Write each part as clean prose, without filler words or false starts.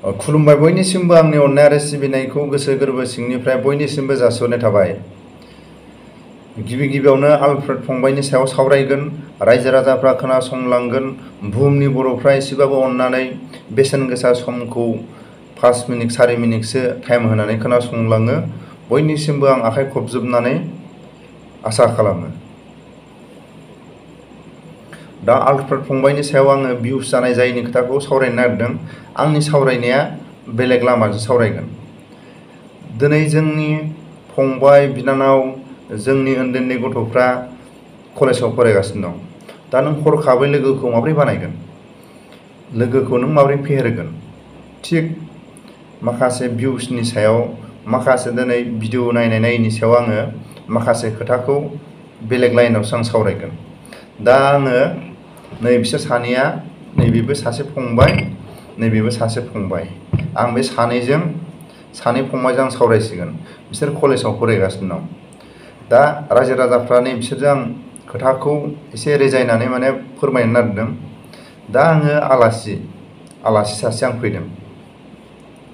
खुलुमबाय बयनिसिमबो आंनि अननाय आरो सिबिनायखौ गोसो गोरबो सिंनिफ्राय बयनिसिमबो जासिहरनाय थाबाय। गिबि गिबियावनो आलफ्रेड फंबायनि सायाव सावरायगोन, रायजो राजाफ्रा खोनासंलांगोन, बुहुमनि बर'फ्रा एसेबाबो अननानै बेसेन गोसा समखौ 5 मिनिट 4 मिनिटसो टाइम होनानै खोनासंलाङो। बयनिसिमबो आं आखाइ खबजोबनानै आसा खालामो। दा आलफ्रेड फंबायनि सायाव आङो भिउस जानाय जायैनि खोथाखौ सावरायनो नागिरदों। आंनि सावरायनाया बेलेग लामाजों सावरायगोन। दिनै जोंनि फंबाय बिनानाव जोंनि उन्दै उन्दै गथ'फ्रा कलेजाव फरायगासिनो दं। दा नों हरखाबै लोगोखौ माबोरै बानायगोन? लोगोखौ नों माबोरै फेहेरगोन? थिग माखासे भिउसनि सायाव, माखासे दिनै भिडिअ नायनायनि सायाव आङो माखासे खोथाखौ बेलेग लाइनावसो आं सावरायगोन। दा आङो बिसोर सानैया, नैबेबो सासे फंबाय, नैबेबो सासे फंबाय। आं बे सानै फंबायजों आं सावरायसिगोन। बिसोर कलेजाव फरायगासिनो दं। दा रायजो राजाफ्रा बिसोरजों आं खोथाखौ एसे रेजायनानै माने फोरमायनो नागिरदों। दा आङो आलासि सासे आं फैदों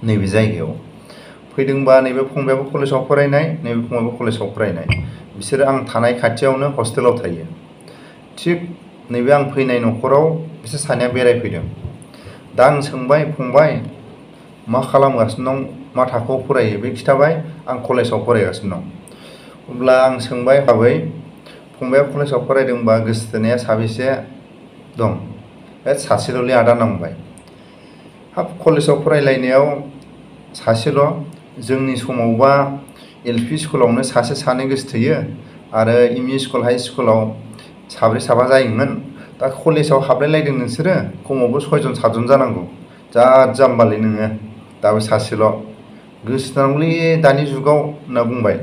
नैबे जायगायाव। फैदोंबा नैबे फंबायाबो कलेजाव फरायनाय, नैबे फंबायाबो कलेजाव फरायनाय। बिसोरो आं थानाय खाथियावनो हस्टेलाव थायो। थिग नैबे आं फैनाय न'खराव बिसोर सानैया बेरायफैदों। दा आं सोंबाय, फंबाय मा खालामगासिनो दं, मा थाखोआव फरायो? बे खिथाबाय, आं कलेजाव फरायगासिनो दं। अब्ला आं सोंबाय, भाबै फंबाया कलेजाव फरायदोंबा गोसोथोनाया साबेसे दं? सासेल'लै आदा नांबाय। हाब, कलेजाव फरायलायनायाव सासेल'? जोंनि समावबा LP स्कुलावनो सासे सानै गोसोथोयो, आरो ME स्कुल हाइ स्कुलाव साब्रै साबा जायोमोन। दा कलेजाव हाबलायलायदों नोंसोरो, खमावबो 6 जन 7 जन जानांगौ। जा जाम्बालै नोङो, दाबो सासेल'। गोसोथोनांगौलै दानि जुगाव होनना बुंबाय।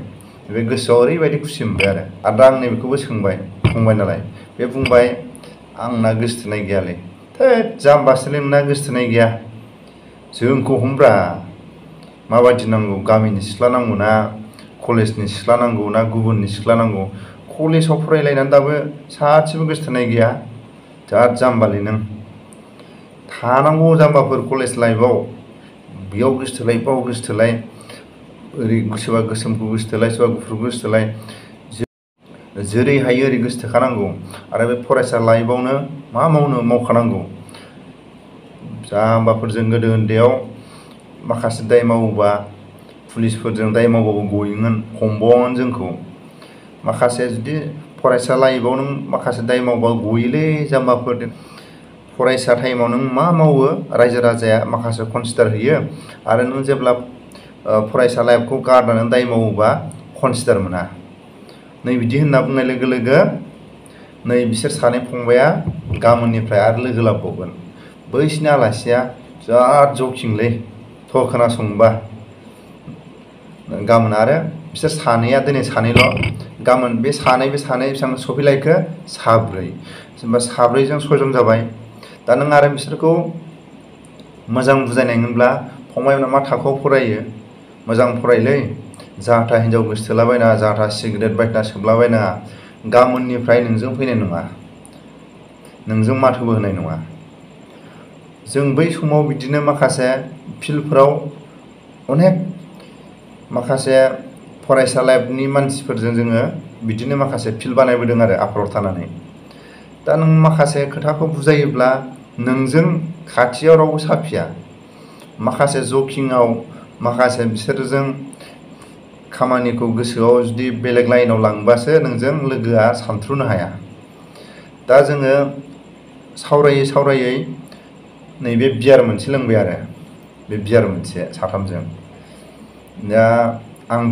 बे गोसोआव ओरैबायदि खुसि मोनबाय आरो दा आं नैबेखौबो सोंबाय, फंबाय नालाय। बे बुंबाय, आंना गोसोथोनाय गैयालै। थोद जाम्बासोलै नोंना, गोसोथोनाय गैया। जोंखौ हमब्रा, माबायदि नांगौ? गामिनि सिख्ला नांगौ ना कलेजनि सिख्ला नांगौ ना गुबुननि सिख्ला नांगौ? कलेजाव फरायलायनानै दाबो सासेबो गोसोथोनाय गैया। बिराद जाम्बालै नों। थानांगौ जाम्बाफोर कलेज लाइफआव। बेयाव गोसोथोलाय, बाव गोसोथोलाय, ओरै सोरबा गोसोमखौ गोसोथोलाय, सोरबा गुफुरखौ गोसोथोलाय। जेरै हायो ओरै गोसोथोखानांगौ। आरो बे फरायसा लाइफआवनो मा मावनो मावखानांगौ। जाम्बाफोरजों गोदो उन्दैयाव माखासे दाय मावोबा, पुलिसफोरजों दाय मावबाबो गयोमोन, हमबावामोन जोंखौ। माखासे जुदि फरायसा लाइफआव नों माखासे दाय मावबा गयोलै जाम्बाफोर। फरायसा टाइमाव नों मा मावो, रायजो राजाया माखासे कनसिडार होयो। आरो नों जेब्ला फरायसा लाइफखौ गारनानै दाय मावोबा कनसिडार मोना। नै बिदि होनना बुंनाय लोगो लोगो बिसोर सानै फंबाया गाबोननिफ्राय आरो लोगो लाबावगोन। बैसिनि आलासिया बिराद जकिंलै, थ' खोनासंबा। गाबोन आरो बिसोर सानैया दिनै सानैल', गाबोन बे सानै बेसेबां सफैलायखो? साब्रै। जेनेबा साब्रैजों 6 जन जाबाय। दा नों आरो बिसोरखौ मोजां बुजायनायमोनब्ला, फंबायमोना मा थाखोआव फरायो? मोजां फरायलै, जाहा हिन्जाव गोसोथोलाबायनाङा, जाहा सिगारेट बायदिना सोबलाबायनाङा। गाबोननिफ्राय नोंजों फैनाय नङा, नोंजों माथोबो होनाय नङा। जों बै समाव बिदिनो माखासे फिल्डफोराव अनेक माखासे फरायसा लाइफनि मानसिफोरजों जोङो बिदिनो माखासे फिल्ड बानायबोदों आरो आफादाव थानानै। दा नों माखासे खोथाखौ बुजायोब्ला नोंजों खाथियाव रावबो साफिया। माखासे जकिंआव, माखासे बिसोरजों खामानिखौ गोसोआव जुदि बेलेग लाइनाव लांबासो नोंजों लोगोआ सानथ्रुनो हाया। दा जोङो सावरायै नैबे बियार मोनसे लोंबाय आरो बे बियार मोनसे साथामजों। दा आं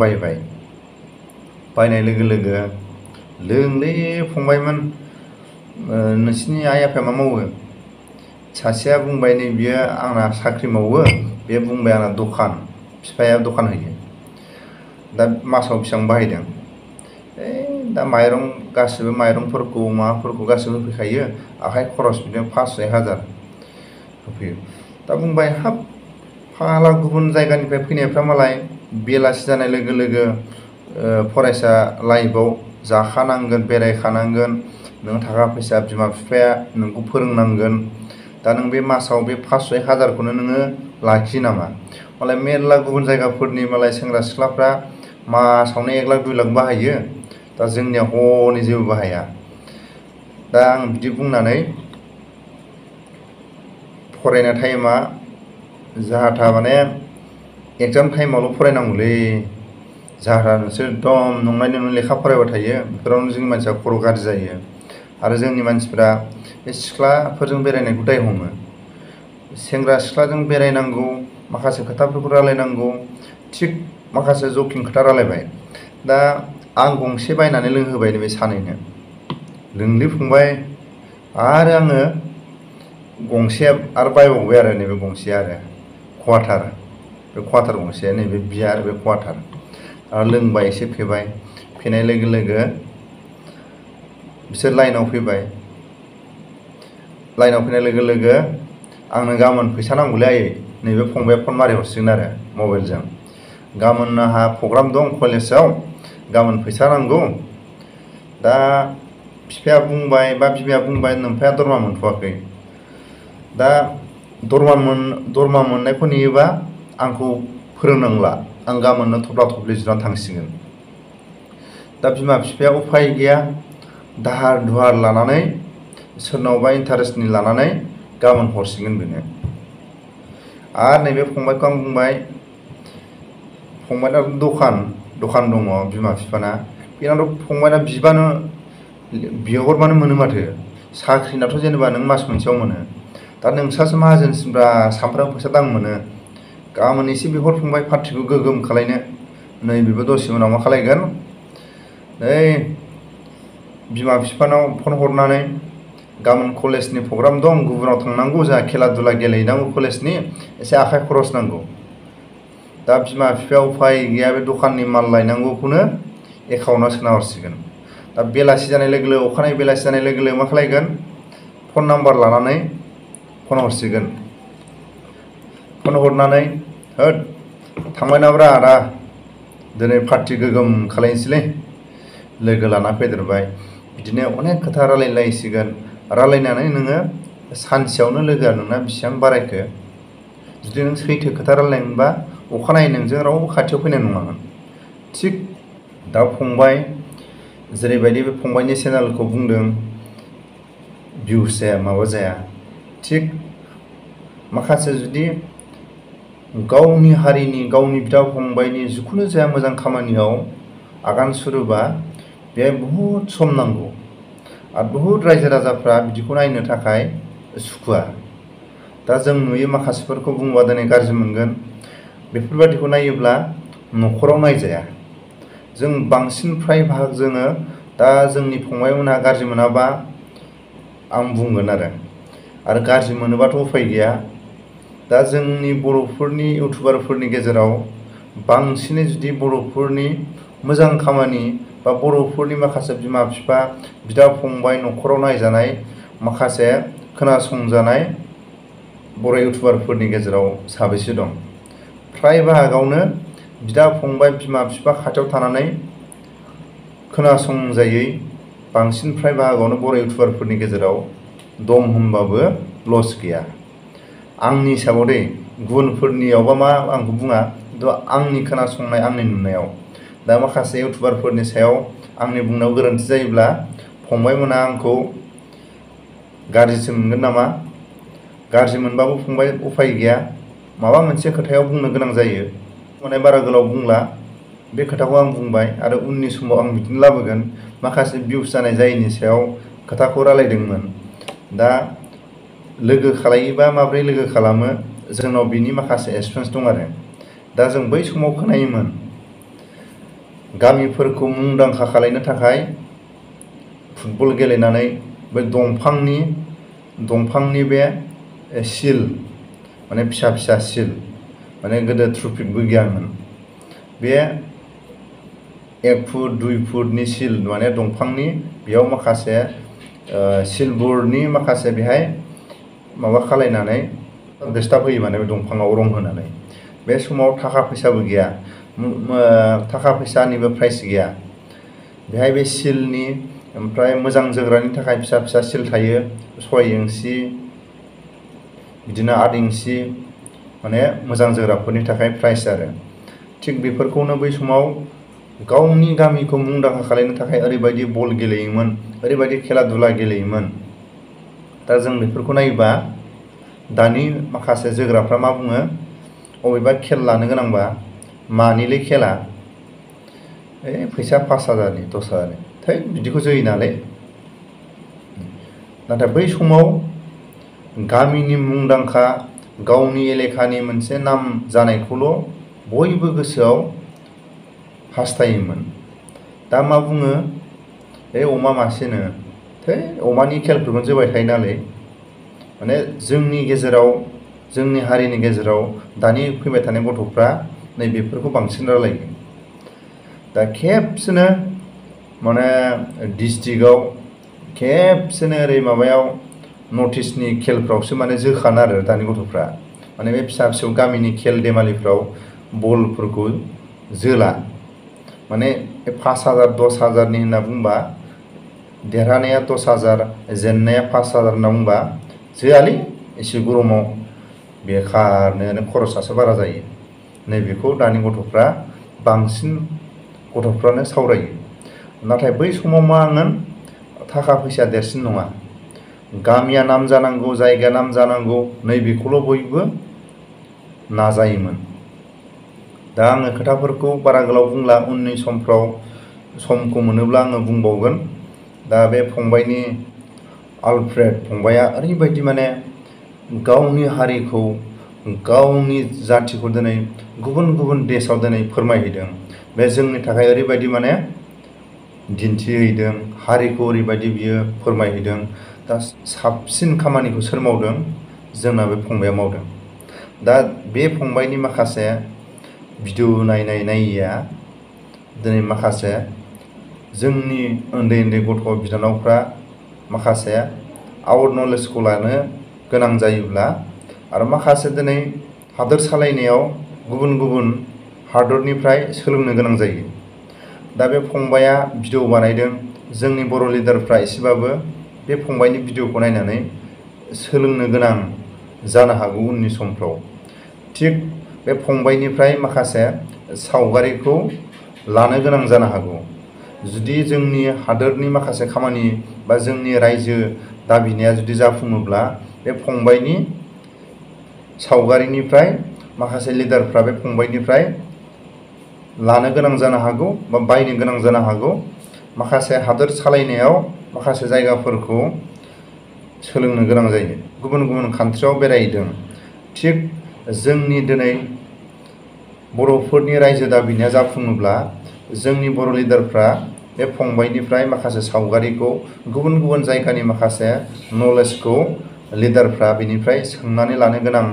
बायनाय लोगो लोगो लोंलै फंबायमोन, नोंसिनि आइ आफाया मा मावो? सासेया बुंबाय, नै बियो आंना साख्रि मावो, बे बुंबाय आंना दखान, बिफाया दखान होयो। दा मासाव बेसेबां बाहायदों? दा माइरं गासिबो माइरंफोरखौ माबाफोरखौ गासिबो होफैखायो, आखाइ खरस बिदिनो 500-1000 होफैयो। दा बुंबाय, हाब फाला गुबुन जायगानिफ्राय फैनायफ्रा मालाय बेलासि जानाय लोगो लोगो फरायसा लाइफआव जाखानांगोन, बेरायखानांगोन, नों थाखा फैसा बिमा बिफाया नोंखौ फोरोंनांगोन, दा नों बे मासाव बे 500-1000खौनो नोङो लाखियो नामा? मालाय मेरला गुबुन जायगाफोरनि मालाय सेंग्रा सिख्लाफ्रा मासावनो 1 लाख 2 लाख बाहायो। दा जोंनिया हनै जेबो बाहाया। दा आं बिदि बुंनानै फरायनाय टाइमा जाहाथा माने एग्जाम टाइमावल' फरायनांगौलै। जाहाथा नोंसोर एकदम नंनायनि नङै लेखा फरायबाय थायो, बेफोरावनो जोंनि मानसिया खर' गाज्रि जायो। आरो जोंनि मानसिफ्रा बे सिख्लाफोरजों बेरायनायखौ दाय हमो। सेंग्रा सिख्लाजों बेरायनांगौ, माखासे खोथाफोरखौ रायलायनांगौ, थिग माखासे जकिं खोथा रायलायबाय। दा आं गंसे बायनानै लोंहोबाय नैबे सानैनो, लोंलै फंबाय, आरो आङो गंसे आरो बायबावबाय आरो नैबे गंसे आरो क्वार्टार, बे क्वार्टार गंसे, नैबे बियार, बे क्वार्टार। आरो लोंबाय, एसे फेबाय, फेनाय लोगो लोगो बिसोर लाइनाव फैबाय। लाइनाव फैनाय लोगो लोगो आंनो गाबोन फैसा नांगौलै आयै, नैबे फंबाया फन मारि हरसिगोन आरो मबाइलजों। गाबोन आंहा प्रग्राम दं कलेजाव, गाबोन फैसा नांगौ। दा बिफाया बुंबाय बा बिमाया बुंबाय नोमफाया दरमा मोनथ'वाखै। दा दरमा मोननायखौ नेयोबा आंखौ फोरोंनांला, आं गाबोननो थफ्ला थफ्लि जुनानै थांसिगोन। दा बिमा बिफाया उफाय गैया, दाहार दुहार लानानै सोरनावबा इन्टारेस्टनि लानानै गाबोन हरसिगोन बेनो। आरो नैबे फंबायखौ आं बुंबाय, फंबायना दखान दङ बिमा बिफाना, बेनावथ' फंबायना बिहरबानो मोनो माथो। साख्रिनाथ' जेनेबा नों मास मोनसेयाव मोनो। दा नोंस्रासो माहाजोनसिनब्रा, सामफ्रामबो फैसा दाम मोनो। गाबोन एसे बिहर फंबाय, पार्टिखौ गोगोम खालायनो। नै बेबो दसे उनाव मा खालायगोन, नै बिमा बिफानाव फन हरनानै गाबोन कलेजनि प्रग्राम दं, गुबुनाव थांनांगौ, जोंहा खेला दुला गेलेहैनांगौ कलेजनि, एसे आखाइ खरस नांगौ। दा बिमा बिफाया उफाय गैया, बे दखाननि माल लायनांगौखौनो एकाउन्टआव सोना हरसिगोन। दा बेलासि जानाय लोगो लोगो, अखानायै बेलासि जानाय लोगो लोगो मा खालायगोन, फन नाम्बार लानानै फन हरसिगोन। फन हरनानै, होद थांबाय नाब्रा आदा, दिनै पार्टि गोगोम खालायनोसैलै, लोगो लाना फैदेरबाय। बिदिनो अनेक खोथा रायलायलायसिगोन। रायलायनानै नोङो सानसेयावनो लोगोआ नोंना बेसेबां बारायखो। जुदि नों सैथो खोथा रायलायनोबा अखानायै नोंजों रावबो खाथियाव फैनाय नङामोन। थिग दा फंबाय, जेरैबायदि बे फंबायनि चेनेलखौ बुंदों भिउस जाया माबा जाया, थिग माखासे जुदि गावनि हारिनि, गावनि बिदा फंबायनि जिखुनु जाया मोजां खामानियाव आगान सुरोबा बेहाय बहुद सम नांगौ। आरो बहुद रायजो राजाफ्रा बिदिखौ नायनो थाखाय सुखुवा। दा जों नुयो माखासेफोरखौ बुंबा दिनै गाज्रि मोनगोन, बेफोरबादिखौ नायोब्ला न'खराव नायजाया। जों बांसिन फ्राय भाग जोङो दा जोंनि फंबायमोनहा गाज्रि मोनाबा आं बुंगोन आरो गाज्रि मोनोबाथ' उफाय गैया। दा जोंनि बर'फोरनि इउटुबारफोरनि गेजेराव बांसिनै जुदि बर'फोरनि मोजां खामानि बा बर'फोरनि माखासे बिमा बिफा, बिदा फंबाय, न'खराव नायजानाय माखासे खोनासंजानाय बर' इउटुबारफोरनि गेजेराव साबेसे दं? फ्राय बाहागावनो बिदा फंबाय, बिमा बिफा खाथियाव थानानै खोनासंजायै बांसिन फ्राय बाहागावनो बर' इउटुबारफोरनि गेजेराव दं होनबाबो लस गैया। आंनि हिसाबाव दै, गुबुनफोरनियावबा मा आंखौ बुङा, खिन्थु आंनि खोनासंनाय, आंनि नुनायाव। दा माखासे इउटुबारफोरनि सायाव आंनि बुंनायाव गोरोन्थि जायोब्ला फंबायमोना आंखौ गाज्रिसो मोनगोन नामा? गाज्रि मोनबाबो फंबाय उफाय गैया, माबा मोनसे खोथायाव बुंनो गोनां जायो। माने बारा गोलाव बुंला, बे खोथाखौ आं बुंबाय आरो उननि समाव आं बिदिनो लाबोगोन। माखासे भिउस जानाय जायैनि सायाव खोथाखौ रायलायदोंमोन। दा लोगो खालायोबा माब्रै लोगो खालामो, जोंनाव बिनि माखासे एक्सपिरियेन्स दं आरो। दा जों बै समाव खोनायोमोन, गामिफोरखौ मुंदांखा खालायनो थाखाय फुटबल गेलेनानै बै दंफांनि बे सिल, माने फिसा फिसा सिल, माने गोदो ट्रफिकबो गैयामोन, बे 1 फुट 2 फुटनि सिल, माने दंफांनि, बेयाव माखासे सिलभरनि माखासे बेहाय माबा खालायनानै डिस्टार्ब होयो, माने बे दंफाङाव रं होनानै। बे समाव थाखा फैसाबो गैया, थाखा फैसानिबो प्राइस गैया। बेहाय बे सिलनि, ओमफ्राय मोजां जोग्रानि थाखाय फिसा फिसा सिल थायो, 6 इन्सि बिदिनो 8 इंसि माने मोजां जोग्राफोरनि थाखाय प्राइस आरो थिग बेफोरखौनो बै समाव गावनि गामिखौ मुंदांखा खालामनो थाखाय ओरैबायदि बल गेलेयोमोन, ओरैबायदि खेला दुला गेलेयोमोन। दा जों बेफोरखौ नायोबा दानि माखासे जोग्राफ्रा मा बुङो, अबेबा खेल लानो गोनांबा मानिलै खेला, फैसा 5,000नि 10,000नि थै बिदिखौ जोयो नालाय। नाथाय बै समाव गामिनि मुंदांखा गावनि एलेखानि मोनसे नाम जानायखौल' बयबो गोसोआव हास्थायोमोन। दा मा बुङो, अमा मासेनो थै अमानि खेलफोरखौनो जोबाय थायो नालाय। माने जोंनि गेजेराव, जोंनि हारिनि गेजेराव दानि फैबाय थानाय गथ'फ्रा नैबेफोरखौ बांसिन रायलायो। दा खेबसेनो माने डिस्ट्रिक्टआव खेबसेनो ओरै माबायाव नर्थ इस्टनि खेलफ्रावसो माने जोखानो आरो दानि गथ'फ्रा। माने बे फिसा फिसौ गामिनि खेल देमालिफ्राव बलफोरखौ जोला। माने 5,000 10,000नि होनना बुंबा देरहानाया 10,000 जेननाया 5,000 होनना बुंबा जोआलै एसे गरमाव बेखारनो खरसासो बारा जायो। नैबेखौ दानि गथ'फ्रा बांसिन गथ'फ्रानो सावरायो। नाथाय बै समाव मामोन, थाखा फैसा देरसिन नङा, गामिया नाम जानांगौ, जायगाया नाम जानांगौ, नैबेखौल' बयबो नाजायोमोन। दा आङो खोथाफोरखौ बारा गोलाव बुंला, उननि समफ्राव समखौ मोनोब्ला आङो बुंबावगोन। दा बे फंबायनि आलफ्रेड फंबाया ओरैबायदि माने गावनि हारिखौ, गावनि जाथिखौ दिनै गुबुन गुबुन देशाव दिनै फोरमायहैदों। बे जोंनि थाखाय ओरैबायदि माने दिन्थिहैदों, हारिखौ ओरैबायदि बियो फोरमायहैदों। दा साबसिन खामानिखौ सोर मावदों, जोंना बे फंबाया मावदों। दा बे फंबायनि माखासे भिडिअ नायैया दिनै माखासे जोंनि उन्दै उन्दै गथ' बिनानावफ्रा माखासे आउट नलेजखौ लानो गोनां जायोब्ला, आरो माखासे दिनै हादोर सालायनायाव गुबुन गुबुन हादरनिफ्राय सोलोंनो गोनां जायो। दा बे फंबाया भिडिअ बानायदों, जोंनि बर' लिडारफ्रा एसेबाबो बे फंबायनि भिडिअखौ नायनानै सोलोंनो गोनां जानो हागौ उननि समफ्राव। थिग बे फंबायनिफ्राय माखासे सावगारिखौ लानो गोनां जानो हागौ। जुदि जोंनि हादोरनि माखासे खामानि बा जोंनि रायजो दाबिनाया जुदि जाफुङोब्ला, बे फंबायनि सावगारिनिफ्राय माखासे लिडारफ्रा बे फंबायनिफ्राय लानो गोनां जानो हागौ बा बायनो गोनां जानो हागौ। माखासे हादोर सालायनायाव माखासे जायगाफोरखौ सोलोंनो गोनां जायो। गुबुन गुबुन कान्ट्रियाव बेरायहैदों। थिग जोंनि दिनै बर'फोरनि रायजो दाबिनाया जाफुङोब्ला, जोंनि बर' लिडारफ्रा बे फंबायनिफ्राय माखासे सावगारिखौ, गुबुन गुबुन जायगानि माखासे नलेजखौ लिडारफ्रा बेनिफ्राय सोंनानै लानो गोनां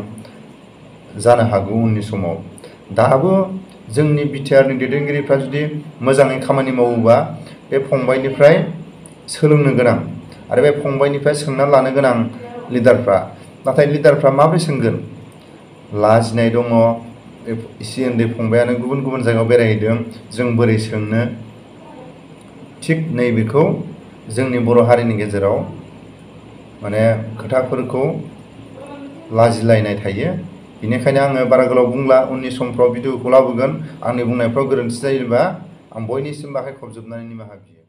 जानो हागौ उननि समाव। दाबो जोंनि बिटिआरनि दैदेनगिरिफ्रा जुदि मोजाङै खामानि मावोबा, बे फंबायनिफ्राय सोलोंनो गोनां आरो बे फंबायनिफ्राय सोंना लानो गोनां लिडारफ्रा। नाथाय लिडारफ्रा माबोरै सोंगोन, लाजिनाय दङ। एसे उन्दै फंबायानो गुबुन गुबुन जायगायाव बेरायहैदों, जों बोरै सोंनो। थिग नैबेखौ जोंनि बर' हारिनि गेजेराव माने खोथाफोरखौ लाजिलायनाय थायो। बेनिखायनो आङो बारा गोलाव बुंला, उननि समफ्राव भिडिअखौ लाबोगोन। आंनि बुंनायफ्राव गोरोन्थि जायोबा आं बयनिसिमबो आखाइ खबजोबनानै निमाहा बियो।